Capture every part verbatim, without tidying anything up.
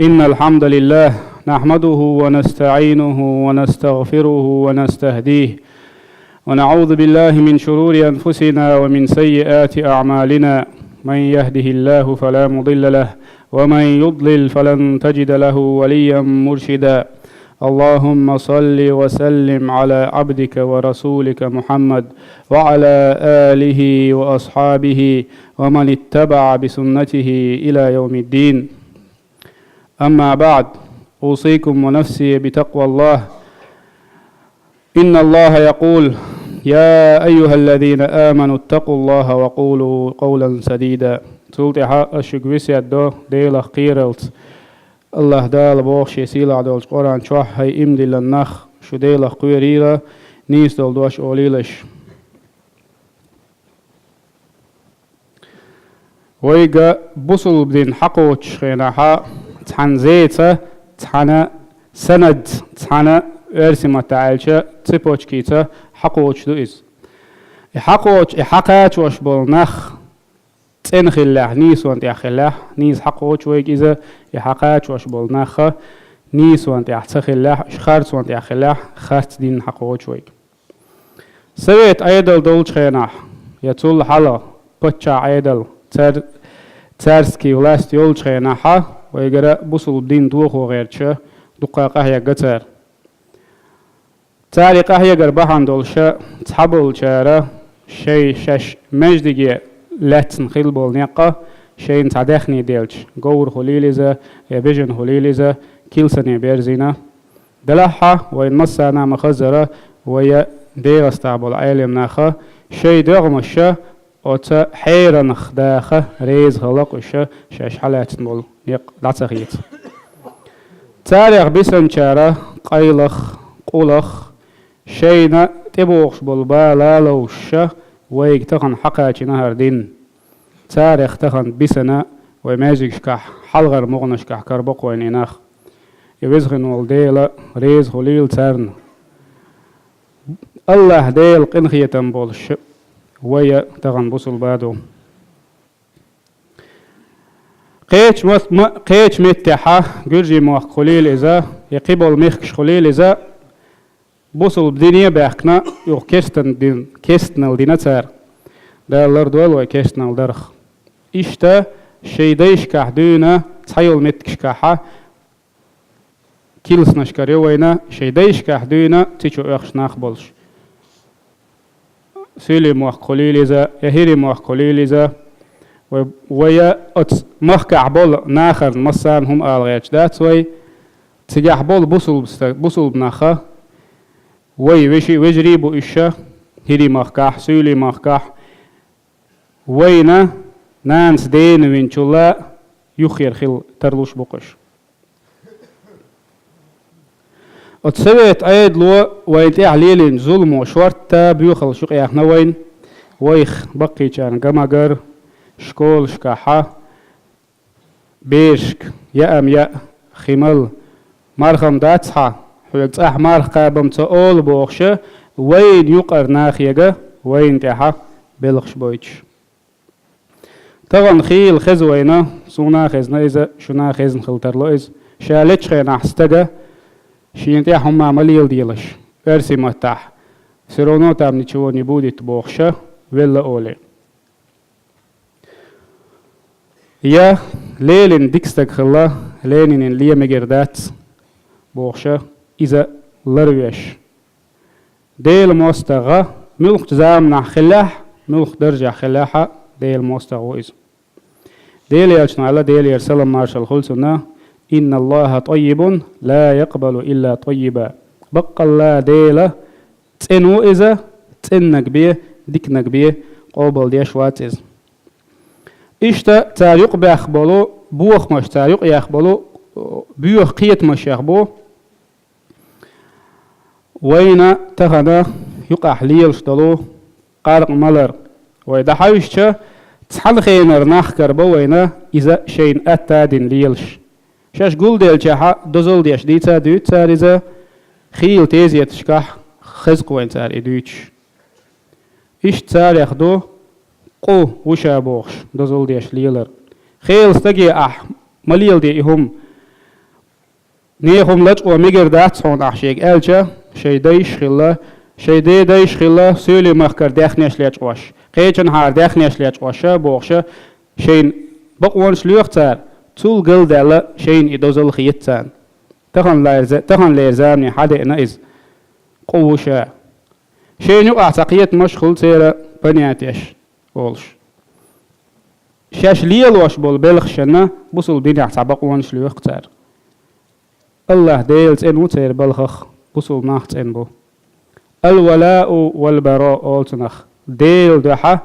إن الحمد لله نحمده ونستعينه ونستغفره ونستهديه، ونعوذ بالله من شرور أنفسنا ومن سيئات أعمالنا. من يهده الله فلا مضل له، ومن يضلل فلن تجد له وليا مرشدا. اللهم صل وسلم على عبدك ورسولك محمد وعلى آله وأصحابه ومن اتبع بسنته إلى يوم الدين. أما بعد، أوصيكم ونفسي بتقوى الله. إن الله يقول: يا أيها الذين آمنوا اتقوا الله وقولوا قولا سديدا. Цул тӀаьхьа ас шуьга весет до Делах кхералц. АллахӀ Дала боху Шен сийлахь долчу Къуръан чохь: «ХӀай иман диллина нах, шу Делах кхерийла, нийса долу дош олийлаш». Вайга бусулба дин хьакхочуш хенахьа, цхьана зеца, цхьана санадца, цхьана, оьрсийн маттахь аьлча, цепочкица хьакхочуш ду иза. И хьакхочуш, и хьакхачош болу нах цӀена хиллехь, нийсонан тӀехь хиллехь, нийса хьакхочуш вайга иза, и хьакхачош болу наха нийсонан тӀехь ца хиллехь, уьш харцонан тӀехь хиллехь, харц дин хьакхочуш вайга. Совет Ӏедал долчу хенахь, я цул хьалха паччахь Ӏедал, цар-, царский власть йолчу хенахьа, вайгара бусулба дин дохо гӀерташ, дуккха къахьегна цара. Цара и къахьегар бахьана долуша, цхьаболчара шай шаьш маьждиге лаьцна хилла болу некъа, шайна цхьа даьхни делча, говр хуьлийла иза, я бежана хуьлийла иза, килсане берзийна. Делахь а, вайн массарна а ма-хаззара, вайн ДегӀастахь болу Ӏелам наха, шайн дегӀмаша оцу хьеранах даха реза хилла-кх уьш, шаьш хьалаьцна болу некъ дӀа ца хеца. Царех бисинчара къайлах, къулах, шайна тӀебогӀуш болу бала ловшаша, вайга тахана хьакхачийна хӀара дин. Царех тахана бисина вайн маьждигашкахь, хьалхара могӀанашкахь карабо-кх вайна и нах. И веза хин волу Дела реза хуьлийла царна. АллахӀ Дела къинхетам болуш вай тахана бусулба ду. Кхечу ма-, ма-, кхечу меттехьа, Гуьржийн мохк хуьлийла иза, я кхиболу мехкаш хуьлийла иза, бусулба дине а баьхкина, юха керстан дин, керстанал дина цара. Дала лардойла вай керстанал дарх. Иштта шайн дайшкахь дуьйна цхьайолу меттигашкахьа, килсанашкара ю вайна, шайн дайшкахь дуьйна цу чу оьхуш нах болуш. Суьйлийн мохк хуьлийла иза, я хӀирийн мохк хуьлийла иза. Вай, вай оцу махкахь болу нахарна массарна хӀума ала гӀерташ дац вай. Цигахь болу бусулба стаг, бусулба наха, вай веши-, вежарий бу уьш, хӀирийн махкахь, суьйлийн махкахь. Вайна нанас дена винчул а юххера хила тарлуш бу-кх уьш. Оцу совет Ӏедало вайна тӀехь лелийна зуламо шортта боьхалла шу къехна вайна, вайх баккхийчарна гамагар, школашкахьа, берашка яа-м яа, хи мала, марха-м дац хьан, хьоьга цӀахь марха кхаба-м ца олу бохуша, вайна юкъара нахега, вайна тӀехьа белхаш бойтуш. Тахана хийла хеза вайна, суна а хезна иза, шуна а хезна хила тарло иза. Ша лечу хенахь стага шена тӀехь хӀумма ма леладелаш, оьрсийн маттахь, всё равно там ничего не будет бохуша, велла олий. Я лелийна дика стаг хилла, Ленинан ле мегар дац бохуша, иза ларвеш. Делан мостагӀа муьлххачу заманахь хиллехь, муьлхха даржехь хиллехь а, Делан мостагӀа ву иза. Делан элчано аьлла, Делера салам-маршалла хуьлда цунна: «Инна Аллаха таййибун, ла якъбалу илла таййиба». Баккъалла Дела цӀена ву иза, цӀеннаг бен, диканаг бен къобалдеш вац иза. Иштта цара юкъабаьхна болу бохамаш, цара юкъаяьхна болу боьха кхетамашех бу вайна тахана юкъахь лелаш долу къаркъа малар. Вай дӀахьаьвсича, цхьана хенара нах карабо вайна иза шайна атта а дина лелаш. Шаьш гулделчахьа дозалла деш дийца а дуьйцу цара иза, хийла тезеташкахь хеза-кх вайна цара и дуьйцуш. Иштта царех ду къу ву ша бохуш, дозалла деш лелар. Хела стаге ахь ма леладе и хӀума. Нехан лачкъо мегар дац хьуна ахь шега аьлча, шайн дайш а хилла, шайн ден дайш а хилла, Соьле-Махкара даьхнеш лечкъош, кхечанхьара даьхнеш лечкъош бохуш, шайна бакъонаш лоьху цара, цул галдаьлла шайна и дозалла хета царна. Таханлера за-, таханлера замане хьадеана иза. Къу ву ша. Шайна юкъахь цхьа кхетамаш а хуьлу церан, понятеш олуш. Шаьш лелош болу белхашна бусулба динехь цхьа бакъонаш лоьху цара. АллахӀ Дела цӀена ву церан балхах, бусулба нах цӀена бу. Ал-валаъу вал-бараъ олу цунах. Делан дуьхьа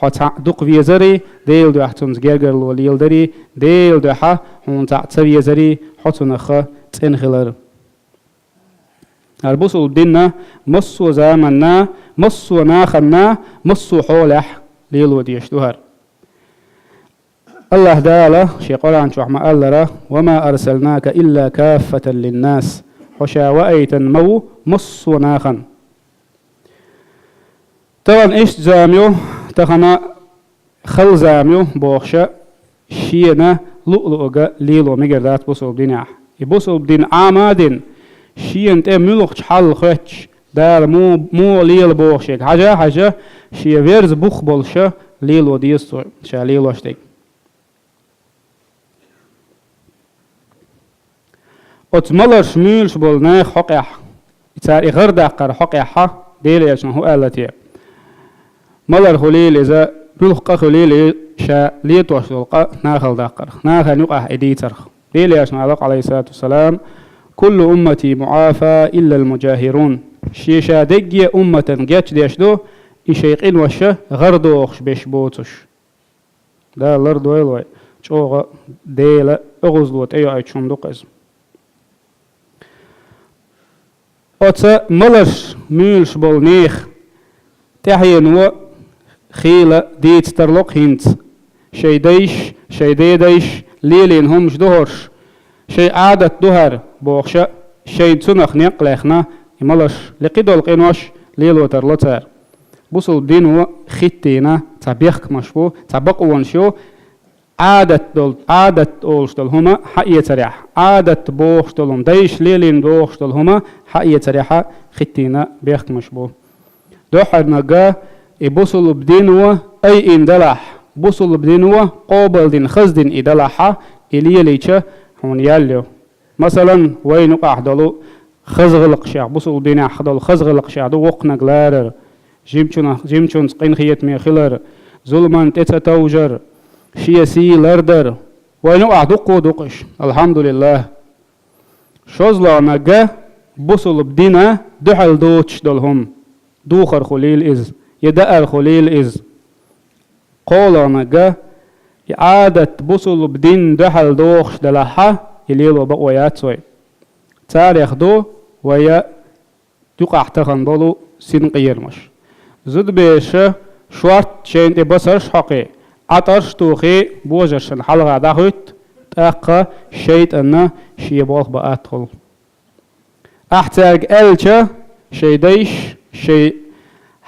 хьо цхьаъ дукха везарий, Делан дуьхьа цуьнца гергарло леладарий, Делан дуьхьа хьуна цхьаъ ца везарий, хьо цунах цӀена хилар. ХӀара бусулба дин массо а заманна, массо а нахана, массо а хьолехь лело дезаш ду хӀара. АллахӀ Дала шен Къуръан чохь ма-аллара: «Ва ма арсалнака илла каффатан линнас». Хьо ша ваийтина ма ву массо а нахана. Тахана иштта зама ю, тахана хала зама ю бохуш, шена луъу-луъург лело мегар дац бусулба динехь. И бусулба дин Ӏама а дина, шена тӀе муьлхачу хьал хоьттуш, Дала му-, муха лела бохуш ерг хьажа а хьаьжна, шен верза бух болуш лело деза цо ша лелош дерг. Оцу маларш муьйлуш болу нехан хьокъехь, и цара и гӀар даккхар хьокъехь, Делан Элчано хӀун аьлла те? Малар хуьлийла иза, муьлхха къа хуьлийла иза, ша летош долу къа нахала даккхарх, нахана юкъахь и дийцарх. Делан Элчано аьлла, Ӏалайхиссалату вассалам: «Куллу уммати муӀафа, иллал муджахирун». Шен ша дерриге а умматана гечдеш ду, и шайн къинош гӀар дохуш берш боцуш. Дала лардойла вай, чӀогӀа Делан оьгӀазло тӀейоуьйтуш хӀума ду-кх иза. Оцу маларш муьйлуш болу нехан тӀаьхьено хийла дийца тарло-кх хӀинца. Шайн дайша, шайн дедайша лелийна хӀумаш ду хӀорш, шайн Ӏадат ду хӀара бохуш, шайна цунах некъ лехна, и маларш лекхи долу къинош лело тарло цара. Бусулба дино хӀиттийна цхьа бехкамаш бу, цхьа бакъонаш ю, Ӏадат долу, Ӏадат олуш долу хӀума хьаэцарехь, Ӏадат бохуш долу хӀума, дайша лелийна бохуш долу хӀума хьаэцарехь хӀиттийна бехкамаш бу. Дуьххьарниг, и бусулба дино айина делахь, бусулба дино къобалдина, хаза дина и делахь, и лелийча хьуна ял ю. Масалан, вайна юкъахь долу хаза гӀиллакхашех, бусулба динехь долу хаза гӀиллакхашех ду воккханиг ларар, жимачунах-, жимачунца къинхетаме хилар, зуламан тӀе ца товжар, шен сий лардар. Вайна юкъахь дуккха а ду-кх уьш, алхьамдулиллахӀ. ШозлагӀниг, бусулба дина дуьхьал доцуш долу хӀума, духар хуьлийла иза, я даар хуьлийла иза. КхоалагӀниг, и Ӏадат бусулба дина дуьхьал дохуш делахь, и лело бакъо яц вай. Царех ду вай юкъахь тахана болу синкъерамаш. Зудабераш шорта шайна тӀе басарш а хьокхий, Ӏатарш а тухий, божаршна хьалха дӀахӀуьтту, тӀаккха шайтӀанна шен болх бан атта хуьлу. Ахь цаьрга аьлча, шайн дайша, шайн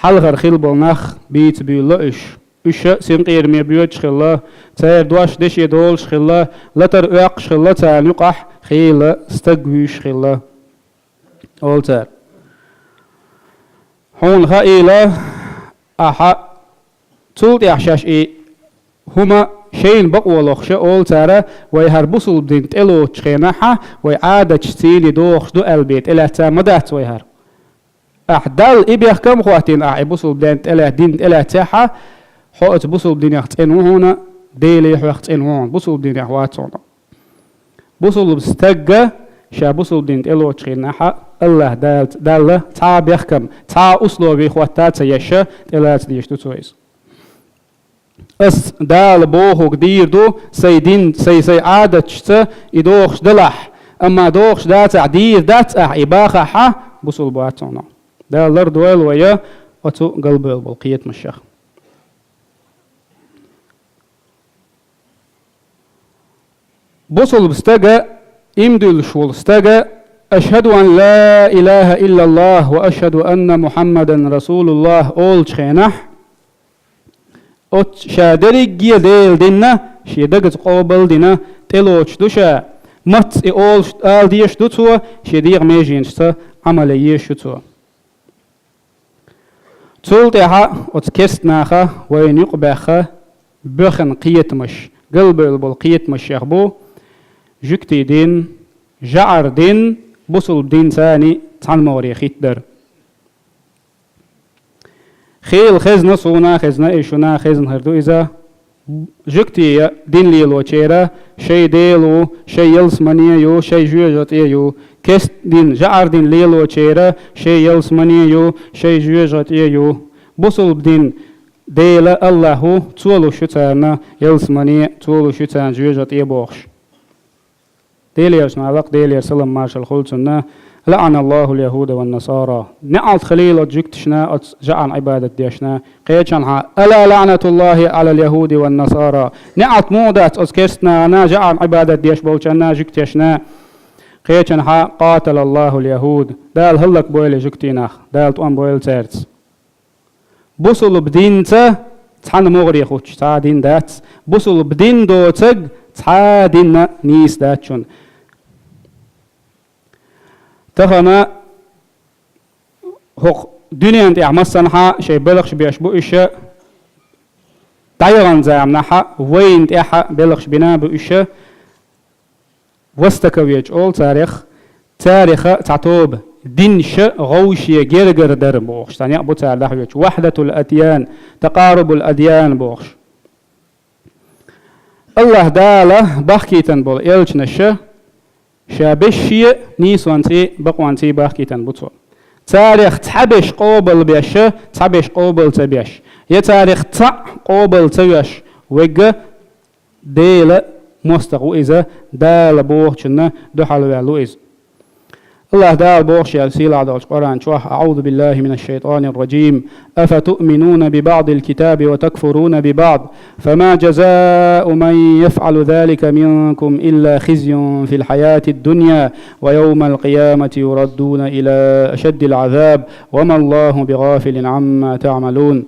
хьалхара хилла болу нах бийца буьйлало уьш. Уьш а синкъераме боьдуш хилла, церан дош деше долуш хилла, латар оьккхуш хилла, царна юкъахь хийла стаг вуьйш хилла, олу цара. Хьуна хаийла, ахьа цул тӀаьхьа шаьш и хӀума шайна бакъо лохуш, олу цара, вай хӀара бусулба дин тӀелоцучу хенахь, вай Ӏадаташ цийна дохуш ду аьлла бен тӀелаьцна ма дац вай хӀара. Ахь Далла и бехкам а хӀоттийна, ахь и бусулба дин тӀелаьц-, дин тӀелаьцнехь, хьо оцу бусулба динех цӀена ву хьуна, Деле хьох цӀена ву хьуна, бусулба динех вац хьуна. Бусулба стагга ша бусулба дин тӀелоцучу хенахь, АллахӀ Дала, Далла цхьа а бехкам, цхьа а условий хӀотта а ца еш, тӀелаца дезаш ду цо иза. Ас Дала бохург дийр ду, сайн дин, сайн, сайн Ӏадаташца и дохуш далахь, амма дохуш дацахь, дийр дац ахь и бахахь, бусулба вац хьуна. Дала лардойла вай оцу галбевлла болу кхетамашех. Бусулба стага, иман дуьллуш волу стага, «Ашхаду ан ла илаха иллаллах ва ашхаду анна Мухаммадан расулуллах» олучу хенахь, оцу ша дерриге а Делан динна, шен дагца къобал а дина, тӀелоцуш ду ша, Мацца и олуш ала дезаш ду цо, шен дегӀан меженашца Ӏамал е езаш ю цо. Цул тӀаьхьа оцу керста наха вайна юкъабаьхна боьхна кхетамаш, галбевлла болу кхетамашех бу жуьгтийн дин, жӀаран дин, бусалба дин царний цхьана могӀаре хӀиттадар. Хийла хезна, суна хезна, и шуна хезна хир ду иза. Жуьгтийн дин лелочеран шайн Дела ву, шайн ялсамани ю, шайн жоьжахати ю. Керста дин, жӀаран дин лелочеран шайн ялсамани ю, шайн жоьжахати ю. Бусалба дин Дела АллахӀ ву, Цо луш ю царна ялсамани, Цо луш ю царна жоьжахати бохуш. Делера салам, Делера салам маршалла хуьлда цунна: «ЛаӀаналлахул яхӀуда ван насара». НеӀалт хилийла оцу жуьгташна, оцу жӀаран Ӏибадат дешна. Кхечанхьа: «Ала лаӀнатуллахӀи Ӏалал яхӀуди ван насара». НеӀалт муха дац оцу керста нахана, жӀаран Ӏибадат деш болчарна, жуьгташна. Кхечанхьа: «КъаталаллахӀул яхӀуд». Дала хӀаллакбойла жуьгтийн нах, Дала тӀом бойла цаьрца. Бусалба динца цхьана могӀаре хӀуттуш цхьа а дин дац, бусалба дин доцург цхьа а дин нийса дац шуна. Тахана хӀокху дуьненна тӀехь массанхьа шайн белхаш беш бу уьш, дӀаяханчу заманахьа вайна тӀехь белхаш бина бу уьш. Востоковеж олу царех, царех цхьа тоба, динаш гӀовше гергара дар бохуш, цхьа некъ бу цара дӀахьоьцуш, вахьдатул адьян, такъарубул адьян бохуш. АллахӀ Дала бахкийтина болу элчанаш Ша бешше а нийсонций, бакъонций бахкийтина бу Цо. Царех цхьа беш къобал беш, цхьа беш къобал ца беш, я царех цхьаъ къобал ца веш, вегга Делан мостагӀа ву иза, Дала бохучунна дуьхьал ваьлла ву иза. АллахӀ Дала боху Шен сийлахь долчу Къуръан чохь: «أعوذ بالله من الشيطان الرجيم. أفتؤمنون ببعض الكتاب وتكفرون ببعض، فما جزاء من يفعل ذلك منكم إلا خزي في الحياة الدنيا، ويوم القيامة يردون إلى أشد العذاب، وما الله بغافل عما تعملون».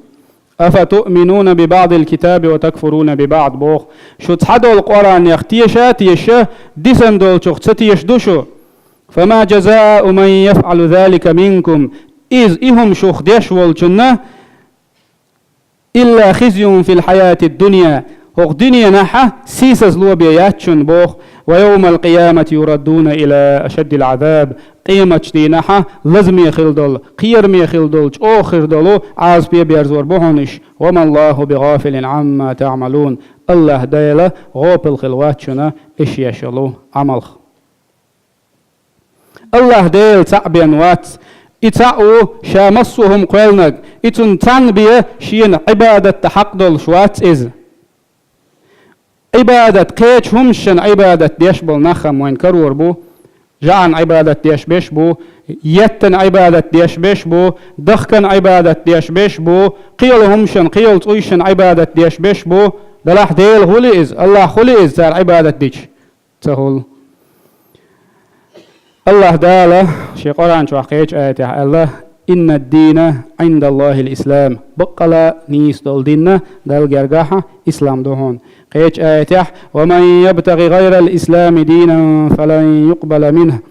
«أفتؤمنون ببعض الكتاب وتكفرون ببعض», боху. Шу цхьадолу Къуръанех теша а теша, дисина долчух ца теша ду шу? «فما جزاء من يفعل ذلك منكم», иза и хӀума шух деш волчунна, «إلا خزي في الحياة الدنيا», хӀокху дуьненахьа сийсазло бен яц шуна боху, «ويوم القيامة يردون إلى أشد العذاب», къематчу дийнахьа лазаме хила долу, кхераме хила долу, чӀогӀа хир долу Ӏазапе берзор бу хьуна уьш, «وما الله بغافل عما تعملون», АллахӀ Дела гӀопал хила вац шуна иш еш йолу Ӏамалх. АллахӀ Дела цхьаъ бен вац. И цхьаъ ву Ша массо а хӀума кхоьллинарг, и Цунна цхьанна бен Шена Ӏибадат дан хьакъ долуш вац Иза. Ӏибадат, кхечу хӀуманашна Ӏибадат деш болу нах-м вайна карор бу, жӀарна Ӏибадат деш беш бу, еттана Ӏибадат деш беш бу, дахкана Ӏибадат деш беш бу, кхин йолу хӀуманашна, кхин йолу цӀуйшна Ӏибадат деш беш бу. Делахь Дела хуьлу иза, АллахӀ хуьлу иза цара Ӏибадат дича? Ца хуьлу. АллахӀ Дала Шен Къуръан чохь кхечу аятехь аьлла: «إن الدين عند الله الإسلام». Баккъала нийса долу дин Далла гергахь ислам ду хьуна. Кхечу аятехь: «ومن يبتغ غير الإسلام دينا فلن يقبل منه».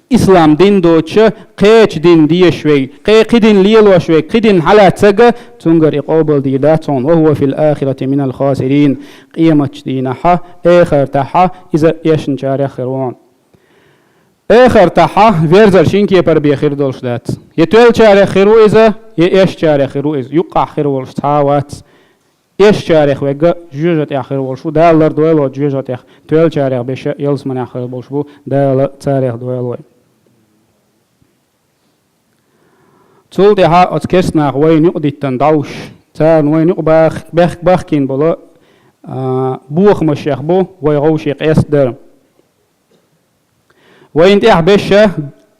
Ислам дин доцуша, кхечу дин дезаш верг, кхе кхин дин лелош верг, кхин дин хьалаьцнарг, цуьнгара и къобалдийр дац хьуна, «وهو في الآخرة من الخاسرين». Къематчу дийнахьа, эхартахьа иза эшначарех хир ву хьуна. Эхартахьа верзар шина кепара бен хир долуш дац. Я тоьллачарех хир ву иза, я эшначарех хир ву иза. Юккъахь хир волуш цхьа а вац. Эшначарех верг жоьжахатех хир волуш ву, Дала лардойла вай жоьжахатех, тоьллачарех берш ялсаманехь хир болуш бу, Дала царех дойла вай. Цул тӀаьхьа оцу керста наха вайна юкъа диттина дӀовш, царна вайна юкъа бах-, бехк-, бахкийна болу, а, бохамашех бу вай вовшийн къестадар. Вайна тӀехь берш а,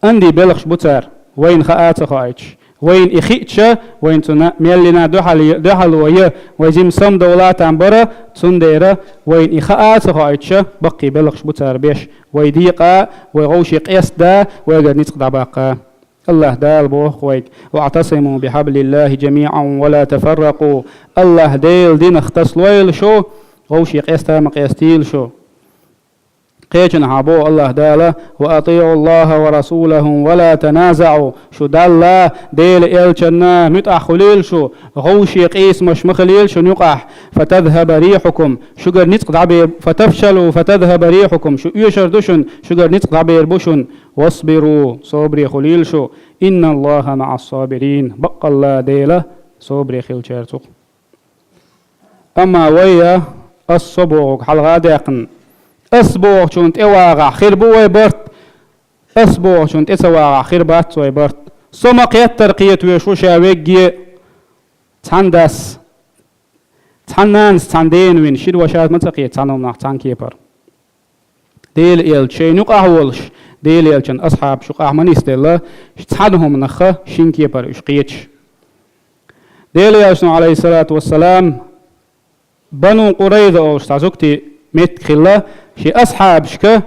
андий белхаш бу цара, вайна хаа а ца хоуьйтуш. Вайна и хиъча, вайна цунна меллина дуьхьал-, дуьхьало ян, вай жима самадовла там бара, цундела вайна и хаа а ца хоуьйтуш, баккхий белхаш бу цара беш, вай декъа, вай вовшийн къестадан, вайгара ницкъ дӀабаккха. АллахӀ Дала боху вайга: «واعتصموا بحبل الله جميعا ولا تفرقوا». АллахӀ Делан динах тасалойла шу, вовшийн къеста ма къестийла шу. Кхечанхьа боху АллахӀ Дала: «وأطيعوا الله ورسوله ولا تنازعوا». Шу Далла, Делан элчанна муьтӀахь хуьлийла шу, гӀовше къийсамаш ма хилийла шуна юкъахь. «فتذهب ريحكم», шуьгара ницкъ дӀабер, «فتفشلوا وتذهب ريحكم», шу оьшур ду шуна, шуьгара ницкъ дӀабер бу шуна. «واصبروا», собаре хуьлийла шу. «إن الله مع الصابرين», баккъалла Дела собаре хилчаьрца ву. Амма вай, ас со бохург хьалха а даьккхина, ас бохучунна тӀе вагӀахь хир бу вай барт, ас бохучунна тӀе ца вагӀахь хир бац вай барт. Со ма-кхеттара кхетавеш ву ша вегге а, цхьана дас, цхьана нанас цхьана дена вина шина вашас ма ца кхета цхьана хӀуманах цхьана кепара. Делан элча шайна юкъахь а волуш, Делан элчан асхьабаш юкъахь а ма нисделла, цхьана хӀуманах шина кепара уьш кхеташ. Делан элчано, Ӏалайхиссалату вассалам, Бану Къурайза олуш цхьа зугти меттиг хилла, шен асхьабашка: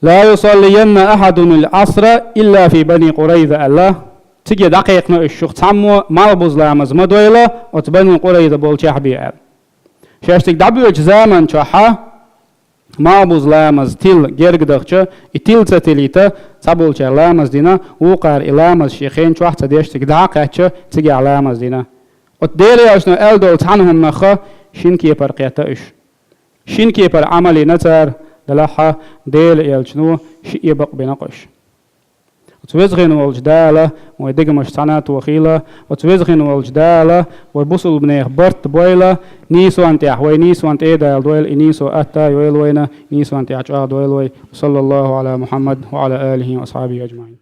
«لا يصلين أحد العصر إلا في بني قريظة», аьлла. Циге дӀакхайкхина уьш: «Шух цхьаммо малхбуза ламаз ма дойла оцу Бану Къурайза болчехь бен», аьлла. Шаьш цига дӀабоьдучу заман чохьа, малхбуза ламаз тилла герга дахча, и тилла ца тилийта, цхьаболчара ламаз дина, вукхара и ламаз шен хен чохь а ца деш, цига дӀа а кхаьчча, цигахь ламаз дина. Оцу Делан элчано аьлла долу цхьана хӀуманах шина кепара кхетта уьш. Шина кепара Ӏамал йина цара, делахь а Делан элчано шиъ бакъ бина-кх уьш. Оцу везачу волчу Дала вайн дегнаш цхьаьна а тохийла, оцу везачу волчу Дала вайн бусулбанех барт бойла, нийсонна тӀехь вай нийсонна тӀе а даладойла, и нийсо атта а йойла вайна, нийсонна тӀехь чӀагӀдойла вай. صلى الله على محمد وعلى آله وأصحابه أجمعين.